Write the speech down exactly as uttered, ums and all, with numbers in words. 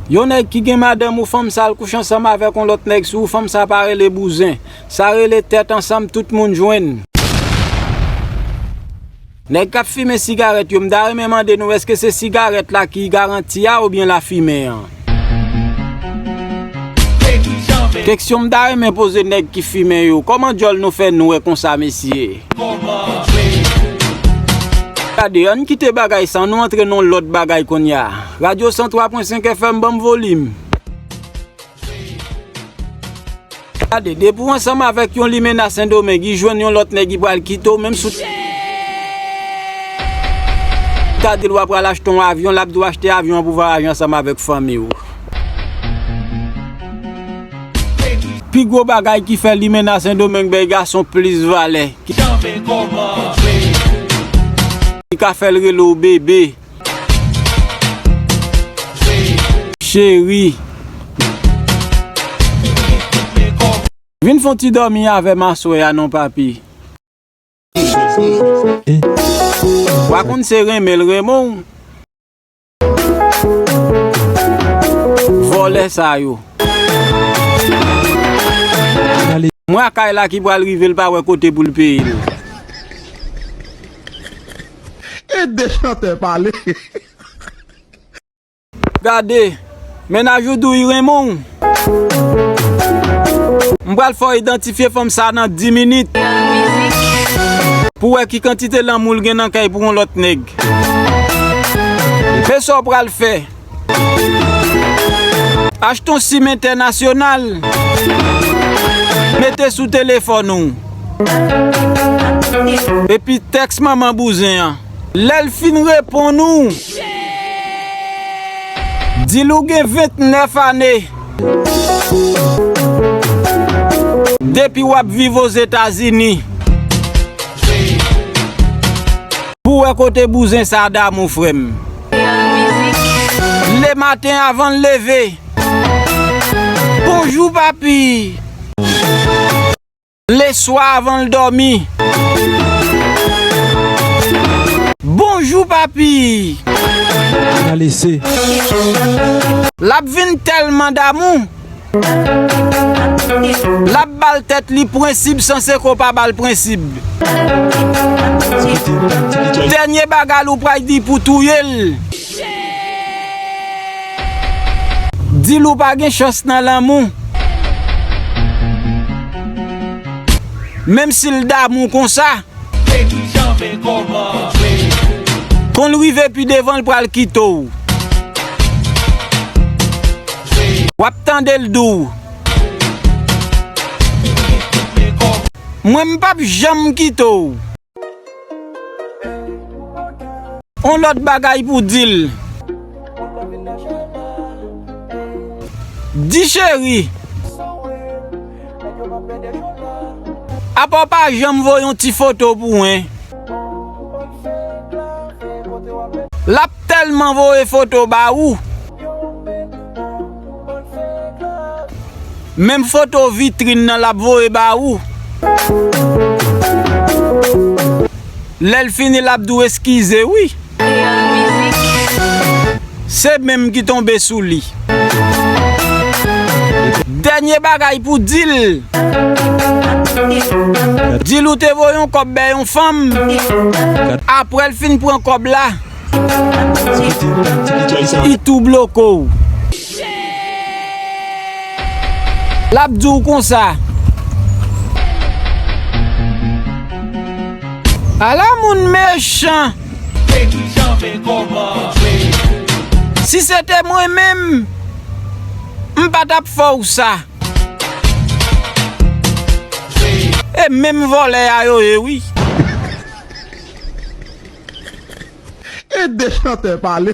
Yon nèg ki gen madanm ou fanm sa al kouche ansanm avèk yon lòt nèg sou ou, fanm sa pa rele bouzen. Sa rele tèt ansanm, tout moun jwenn. Nèg k ap fimen sigarèt yo, m ta renmen mande nou, èske se sigarèt la ki garanti a oubyen lafimen an? Keksyon m ta renmen poze nèg ki fimen yo, kòman djòl nou fè nwè konsa, mesye? Gade, ann kite bagay sa, nou antre nan yon lòt bagay kounye a. Radyo san twa pwen senk F M, ban m volim. Gade, depi w ansanm avèk yon limena Sendomeng, li jwenn yon lòt nèg, li pral kite w, menm si w ta di l w ap pral achte yon avyon, l ap di w achte avyon an pou vwayaje ansanm avèk fanmi w. Pi gwo bagay ki fè limena Sendomeng bay gason plis valè, ki, ki ka fè l rele w bebe. Cheri. Vin fè yon ti dòmi avè m aswè a non, papi. W a konn se renmen l renmen w. Vòlè sa yo. Mwen a kay la ki pral rive, l pa wè kote pou l peye l. E de chantè pale. Gade, mennaj ou di w li renmen w. M pral fè w idantifye fanm sa nan dis minit. Pou w wè ki kantite lanmou l gen nan kè l pou yon lòt nèg. Men sa w pral fè. Achte yon sim entènasyonal. Mete sou telefòn ou. Epi tèks manman bouzen an. Lè l fin reponn ou, di l ou gen vennèf ane. Depi w ap viv Ozetazini. Pou w wè kote bouzen sa damou, frè m. Lematen avan l leve. Bonjou, papi. Leswa avan l dòmi. Bonjou, papi. N a lese. L ap vin tèlman damou. L ap ba l tèt li prensip san se ke w pa ba l prensip. Dènye bagay ou pral di pou touye l. Di l ou pa gen chans nan lanmou. Menm si l damou konsa. Konn rive pi devan, l pral kite w. W ap tande l di w, mwen m p ap janm kite w. On lòt bagay pou di l. Di cheri, apa w pa janm voye yon ti foto pou mwen? L ap tèlman voye foto ba ou. Menm foto vitrin nan l ap voye ba ou. Lè l fini, l ap di w eskize wi. Se menm ki tonbe sou li. Dènye bagay pou di l. Di l ou te voye yon kòb bay yon fanm. Apre l fin pran kòb la, li tou bloke w. L ap di w konsa. Ala moun mechan. Si se te mwen menm, m pa t ap fè w sa. E menm vòlè a yo ye wi. E de chantè pale.